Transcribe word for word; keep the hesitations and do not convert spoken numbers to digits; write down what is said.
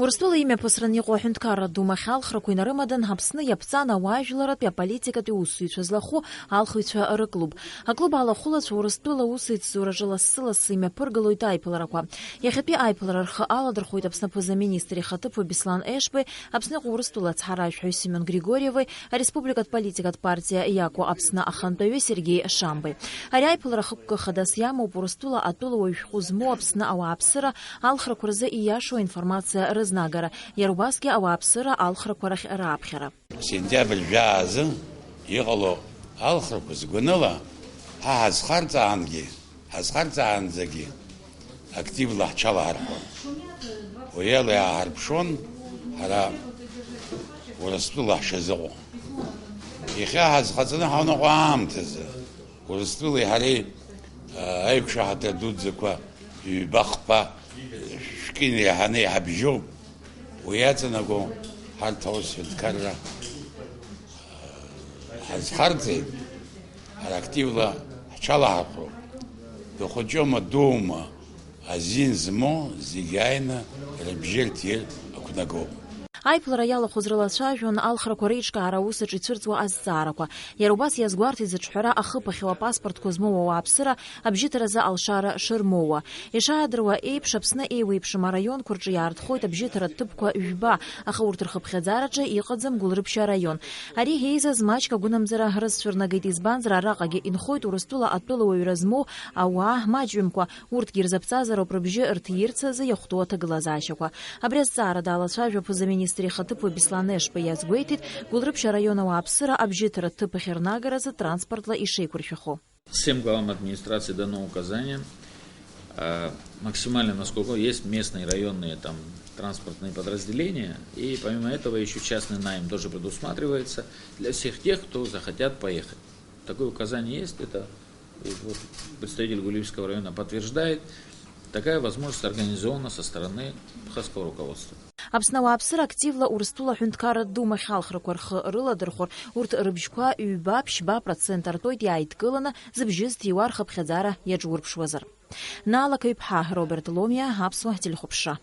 Урыстәыла имҩаԥысран иҟоу аҳәынҭқарратә думахь алхрақәа инарымадан Аԥсны иаԥҵан ауаажәларатәи аполитикатәи усзуҩцәа злахәу алхыҩцәа рыклуб. Аклуб алахәылацәа Урыстәыла усеицзураҿы лассы-лассы имҩаԥыргалоит аиԥыларақәа. Иахьатәи аиԥылара рхы аладырхәоит Аԥсны аԥыза-министр ихаҭыԥуаҩ Беслан Ешбеи, Аԥсны иҟоу Урыстәыла ацҳаражәҳәаҩ Семион Григорьеви, ареспубликатә политикатә партиа иакәу Аԥсны ахантәаҩы Сергеи Шамбеи. Ари аиԥылара хықәкы хадас иамоуп Урыстәыла атәылауаҩ шәҟәы змоу Аԥсны ауааԥсыра алхрақәа рзы ииашоу аинформациа рызнагара, иара убасгьы ауааԥсыра алхрақәа рахь рааԥхьара. Сентиабр жәаа азы иҟало алхрақәа згәаныла, ҳа ҳазхарҵаангьы, ҳазхарҵаанӡагьы активла ҳҽалаҳархәон. Уи ала иааҳарԥшуан ҳара Урыстәыла ҳшазыҟоу. Иахьа ҳазхаҵаны ҳауныҟәа аамҭазы Урыстәылеи ҳареи, а, аиқәшаҳаҭра дуӡӡақәа ҩба-хԥа шәкы инеиҳаны иҳабжьоуп. Уи иаҵанакуа ҳарҭ аус ҳәынҭқарра ҳазхарҵеит, ҳара активла ҳҽалаҳархәроуп. Дыхәыҷума, дуума, азин змоу зегьы ааины рыбжьы рҭир ақәнагоуп. Аиԥылара иалахәыз рылацәажәон алхрақәа реиҿкаара аус аҿы ицәырҵуа азҵаарақәа. Иара убас иазгәарҭеит зыҿҳәара ахыԥахьоу апаспортқәа змоу ауааԥсыра абжьыҭаразы алшара шырмоуа. Ишаадыруа еиԥш, Аԥсны еиуеиԥшым араионқәа рҿы иаартхоит абжьыҭаратә ҭыԥқәа жәба, аха урҭ рхыԥхьаӡараҿы иҟаӡам Гәылрыԥшь араион. Ари еизаз маҷк агәынамӡара рызцәырнагеит, избанзар, араҟагьы инхоит Урыстәыла атәылауаҩра змоу ауаа маҷҩымкәа, урҭгьы ирзаԥҵазароуп рыбжьы рҭирц азы иахәҭоу аҭагылазаашьақәа. Абри азҵаара далацәажәо аԥыза-министр ихаҭыԥуаҩ Беслан Ешба иазгәеиҭеит, Гәылрыԥшь араион ауааԥсыра абжьыҭаратә ҭыԥ ахь рнагаразы транспортла ишеиқәыршәахо. Всем главам администрации дано указание, а, максимально, насколько есть местные районные там транспортные подразделения, и помимо этого еще частный найм тоже предусматривается для всех тех, кто захотят поехать. Такое указание есть, это и вот представитель Гулиевского района подтверждает, такая возможность организована со стороны абхазского руководства. Аԥсны ауааԥсыра активла Урыстәыла аҳәынҭқарратә думахь алхрақәа рхы рыладырхәыр, урҭ рыбжьқәа ҩба-ԥшьба процент артәоит иааидкыланы зыбжьы зҭиуа рхыԥхьаӡара иаҿурԥшуазар. Наала Қаҩԥҳа, Роберт Ломиа, Аԥсуа телехәаԥшра.